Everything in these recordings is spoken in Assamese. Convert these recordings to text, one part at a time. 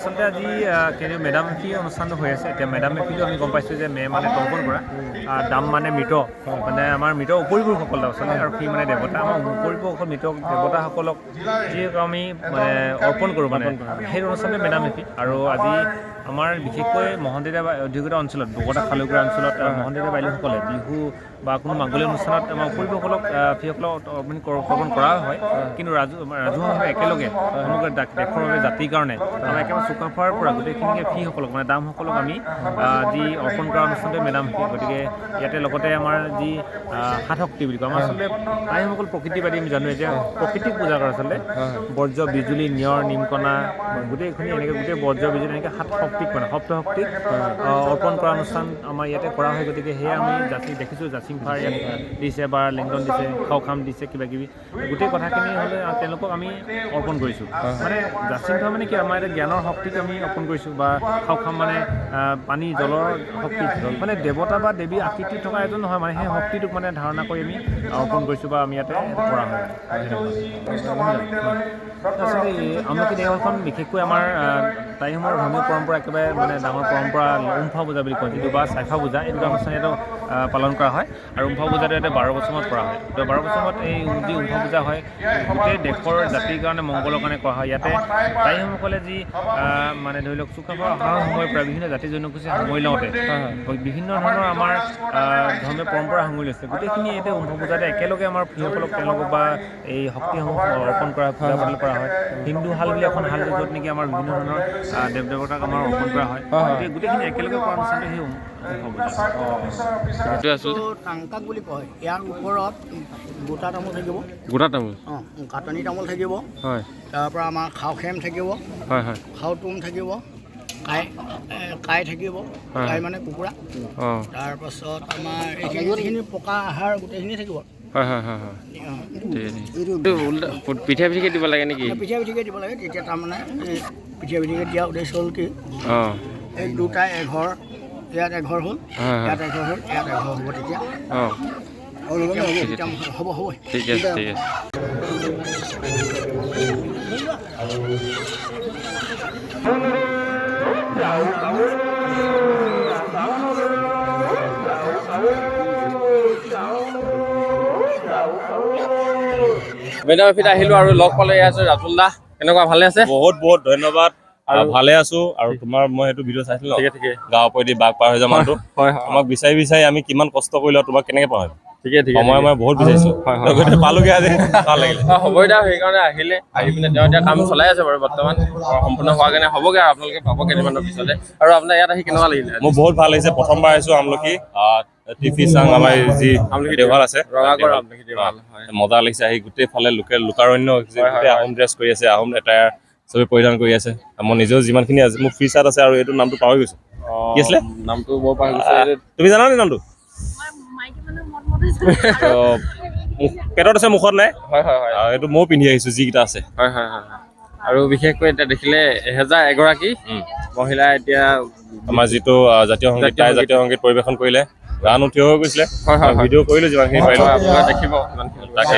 আচলতে আজি কেনে মেডাম মেফি অনুষ্ঠানটো হৈ আছে। এতিয়া মেডাম মেফিটো আমি গম পাইছোঁ যে মে মানে তৰ্পণ কৰা, দাম মানে মৃত, মানে আমাৰ মৃত উপৰিপুৰুষসকল আচলতে, আৰু ফি মানে দেৱতা। আমাৰ উপৰিপুৰুষসকল মৃত দেৱতাসকলক যি আমি মানে অৰ্পণ কৰোঁ, মানে সেই অনুষ্ঠানটোৱে মেডাম মেফি। আৰু আজি আমাৰ বিশেষকৈ মহন্তিতা অধিকৃত অঞ্চলত, বগতা খালুগুৰা অঞ্চলত মহন্তিতা বাইদেউসকলে বিহু বা কোনো মাংগলিক অনুষ্ঠানত আমাৰ উপৰিপুৰুষসকলক ফিসকলক অৰ্পণ কৰা হয়। কিন্তু ৰাজহুৱাভাৱে একেলগে সমগ্ৰ দেশৰ বাবে, জাতিৰ কাৰণে আমাৰ একেবাৰে চুকাফাৰ পৰা গোটেইখিনিকে ফিসকলক মানে দামসকলক আমি যি অৰ্পণ কৰা অনুষ্ঠানটোৱে মেডাম ফি। গতিকে ইয়াতে লগতে আমাৰ যি সাত শক্তি বুলি কয়, আমাৰ আচলতে টাইসকল প্ৰকৃতিবাদী, আমি জানো এতিয়া প্ৰকৃতিক পূজা কৰে। আচলতে বজ্ৰ, বিজুলী, নিয়ৰ, নিমকণা গোটেইখিনি এনেকৈ গোটেই বজ্ৰ বিজুলী এনেকৈ সাত শক্তিক মানে সপ্তশক্তিক অৰ্পণ কৰা অনুষ্ঠান আমাৰ ইয়াতে কৰা হয়। গতিকে সেয়া আমি জাচি দেখিছোঁ, জাচিংফাৰ ইয়াত দিছে বা লেংডন দিছে, খাওখাম দিছে, কিবা কিবি গোটেই কথাখিনি হ'লে তেওঁলোকক আমি অৰ্পণ কৰিছোঁ। মানে জাচিংফা মানে কি, আমাৰ এতিয়া জ্ঞানৰ শক্তিক আমি অৰ্পণ কৰিছোঁ, বা খাওখাম মানে পানী জলৰ শক্তি, মানে দেৱতা বা দেৱী আকৃতি থকা এজন নহয়, মানে সেই শক্তিটোক মানে ধাৰণা কৰি আমি অৰ্পণ কৰিছোঁ বা আমি ইয়াতে কৰা হয়। আচলতে এই আমলখি দেওশালখন বিশেষকৈ আমাৰ টাইসমূহৰ ধৰ্মীয় পৰম্পৰা, একেবাৰে মানে ডাঙৰ পৰম্পৰা উমফা পূজা বুলি কয় যিটো, বা চাইফা পূজা, এই দুটা অনুষ্ঠান ইয়াতে পালন কৰা হয়। আৰু উমফা পূজাটো ইয়াতে 12 বছৰত কৰা হয়। তো 12 বছৰত এই যি উমফা পূজা হয়, গোটেই দেশৰ জাতিৰ কাৰণে মংগলৰ কাৰণে কৰা হয়। ইয়াতে টাইসকলে যি মানে ধৰি লওক চুকাফা অহাৰ সময়ৰ পৰা বিভিন্ন জাতি জনগোষ্ঠী সামৰি লওঁতে বিভিন্ন ধৰণৰ আমাৰ ধৰ্মীয় পৰম্পৰা সাঙুৰি লৈছে। গোটেইখিনি ইয়াতে উমফা পূজাতে একেলগে আমাৰ ফিসকলক তেওঁলোকক বা এই শক্তিসমূহ অৰ্পণ কৰা, পূজা পাতল কৰা হয়। হিন্দু শাল বুলি এখন শাল, য'ত নেকি আমাৰ বিভিন্ন ধৰণৰ দেৱ দেৱতাক আমাৰ অৰ্পণ কৰা হয়। গতিকে গোটেইখিনি একেলগে কৰা অনুষ্ঠানটো সেই উমফা পূজা। সেইটো আচলতে টাংকাক বুলি কয়। ইয়াৰ ওপৰত গোটা তামোল থাকিব। গোটা তামোল। অঁ, কাটনি তামোল থাকিব। হয়। তাৰপৰা আমাৰ খাওখেম থাকিব। হয় হয়। খাওতুম থাকিব, কাই কাই থাকিব, কাই মানে কুকুৰা। তাৰপাছত আমাৰ এইখিনি যিখিনি পকা আহাৰ গোটেইখিনি থাকিব। হয় হয় হয় হয়, ঠিক আছে। পিঠা পিঠিকে দিব লাগে নেকি? পিঠা পিঠিকে দিব লাগে। তেতিয়া তাৰমানে এই পিঠা পিঠিকে দিয়া উদ্দেশ্য হ'ল কি, এই দুটা এঘৰ, ইয়াত এঘৰ হ'ল, ইয়াত এঘৰ হ'ল, ইয়াত এঘৰ হ'ব, তেতিয়া তেতিয়া হ'ব হ'ব। ঠিক আছে, ঠিক আছে। মেডাম এফিত আহিলোঁ আৰু লগ পালোঁ। এয়া আছে ৰাতুল দা। কেনেকুৱা, ভালে আছে? বহুত বহুত ধন্যবাদ, ভালে আছো। আৰু তোমাৰ মই সেইটো ভিডিঅ' চাইছিলো, ঠিকে ঠিকে। গাঁৱৰ পৰেদি বাঘ পাৰ হৈ যোৱা মানুহটো। হয় হয়। আমাক বিচাৰি বিচাৰি আমি কিমান কষ্ট কৰিলো, তোমাক কেনেকে পাৰ হয়। ঠিকে ঠিকে। সময় মই বহুত বিচাৰিছো, হয় হয়। লগতে পালোগে আজি, ভাল লাগিলে। হ'ব এতিয়া, সেইকাৰণে আহিলে, আহি পিনে তেওঁ এতিয়া কাম চলাই আছে বাৰু, বৰ্তমান সম্পূৰ্ণ হোৱা কাৰণে হ'বগে আৰু আপোনালোকে পাব কেইদিনমানৰ পিছতে। আৰু আপোনাৰ ইয়াত আহি কেনেকুৱা লাগিলে? মোৰ বহুত ভাল লাগিছে। প্ৰথমবাৰ আহিছো আমলখি টিফি চাং, আমাৰ যি দেওশাল আছে, ৰঙাগড় আমলখি দেওশাল। মজা লাগিছে আহি। গোটেই ফালে লোকে লোকাৰণ্য, গোটেই আহোম ড্ৰেছ কৰি আছে, আহোম এটায়াৰ চবে পৰিধান কৰি আছে। মই নিজেও যিমানখিনি আছে, মোৰ ফ্ৰী চাৰ্ট আছে। আৰু এইটো নামটো পাহৰি গৈছো, কি আছিলে? নামটো মই পাহৰি গৈছো। তুমি জানা নে নামটো? পেটত আছে, মুখত নাই। হয় হয় হয়। এইটো ময়ো পিন্ধি আহিছো যিকেইটা আছে। হয় হয় হয়। আৰু বিশেষকৈ এতিয়া দেখিলে 1001 গৰাকী মহিলা এতিয়া আমাৰ যিটো জাতীয় সংগীত, তাই জাতীয় সংগীত পৰিৱেশন কৰিলে, গান থিয় হৈ গৈছিলে। হয় হয়। ভিডিঅ' কৰিলো যিমানখিনি পাৰিলো। দেখিব। তাকে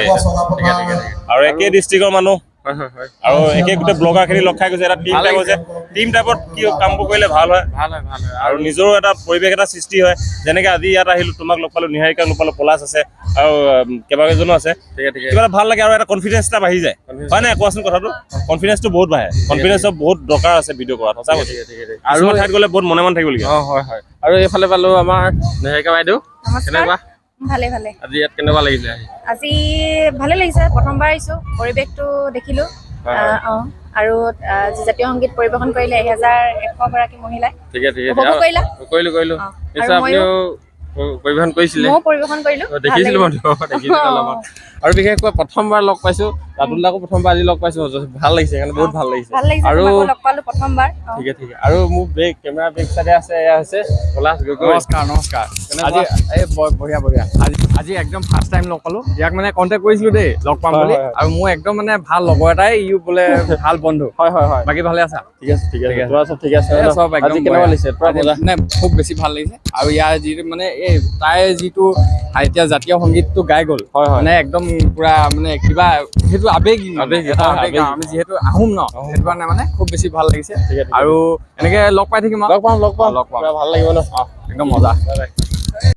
আৰু একে ডিষ্ট্ৰিক্টৰ মানুহ আৰু একে গোটেই ব্লগাৰ খিনি লগ খাই গৈছে। এটা টিম টাইপ হৈছে। টিম টাইপত কি কামবোৰ কৰিলে ভাল হয়, ভাল হয়, ভাল হয়। আৰু নিজৰো এটা পৰিৱেশ এটা সৃষ্টি হয়। যেনেকে আজি ইয়াত আহিলো, তোমাক লগ পালো, নিহাৰিকাক লগ পালো, পলাশ আছে আৰু কেইবাজনো আছে। কিবা এটা ভাল লাগে আৰু এটা কনফিডেন্স এটা বাঢ়ি যায়, হয় নাই কোৱাচোন কথাটো? কনফিডেন্সটো বহুত বাঢ়ে। কনফিডেন্সৰ বহুত দৰকাৰ আছে ভিডিঅ' কৰাত, সঁচা কৈছো। আৰু ঠাইত গ'লে বহুত মনে মনে থাকিবলগীয়া। অঁ হয় হয়। আৰু এইফালে পালো আমাৰ নিহাৰিকা বাইদেউ। কেনেকুৱা? ভালে ভালে। আজি ইয়াত কেনেকুৱা লাগিলে আহি? আজি ভালে লাগিছে, প্ৰথমবাৰ আহিছো, পৰিৱেশটো দেখিলো। অঁ, আৰু জাতীয় সংগীত পৰিৱেশন কৰিলে 1100 গৰাকী মহিলাই। ঠিকে ঠিকে। উপভোগ কৰিলা? কৰিলো কৰিলো। নিশ্চয়, আপুনিও পৰিৱেশন কৰিছিলে? ময়ো পৰিৱেশন কৰিলো। দেখিছিলো, দেখিছিলো অলপমান। আৰু বিশেষকৈ প্ৰথমবাৰ লগ পাইছো ৰাতুল দাকো, প্ৰথমবাৰ আজি লগ পাইছো, ভাল লাগিছে সেইকাৰণে, বহুত ভাল লাগিছে। ভাল লাগিছে আৰু লগ পালো প্ৰথমবাৰ। ঠিকে ঠিকে। আৰু মোৰ বেগ কেমেৰা বেগ চাইডে আছে, এয়া হৈছে পলাশ গগৈ। নমস্কাৰ নমস্কাৰ। আজি এই বঢ়িয়া বঢ়িয়া। আজি একদম ফাৰ্ষ্ট টাইম লগ পালো। ইয়াক মানে কণ্টেক্ট কৰিছিলো দেই লগ পাম বুলি, আৰু মোৰ একদম মানে ভাল লগৰ এটাই ইও বোলে, ভাল বন্ধু। হয় হয় হয়। বাকী ভালে আছা? ঠিক আছে ঠিক আছে, তোমাৰ চব ঠিক আছে? চব একদম। আজি কেনেকুৱা লাগিছে? মানে খুব বেছি ভাল লাগিছে। আৰু ইয়াৰ যিটো মানে এই তাই যিটো এতিয়া জাতীয় সংগীতটো গাই গ'ল, মানে একদম পুৰা মানে কিবা সেইটো এইটো আৱেগিক মানে, আৱেগিক, এটা হয়, আৱেগ আৱেগিক। আমি যিহেতু আহোম ন, সেইটো কাৰণে মানে খুব বেছি ভাল লাগিছে। ঠিকে, ঠিকে। আৰু এনেকে লগ পাই থাকিম আৰু। লগ পাম, লগ পাম। লগ পাম। ভাল লাগিব ন? অ, একদম মজা। Bye bye.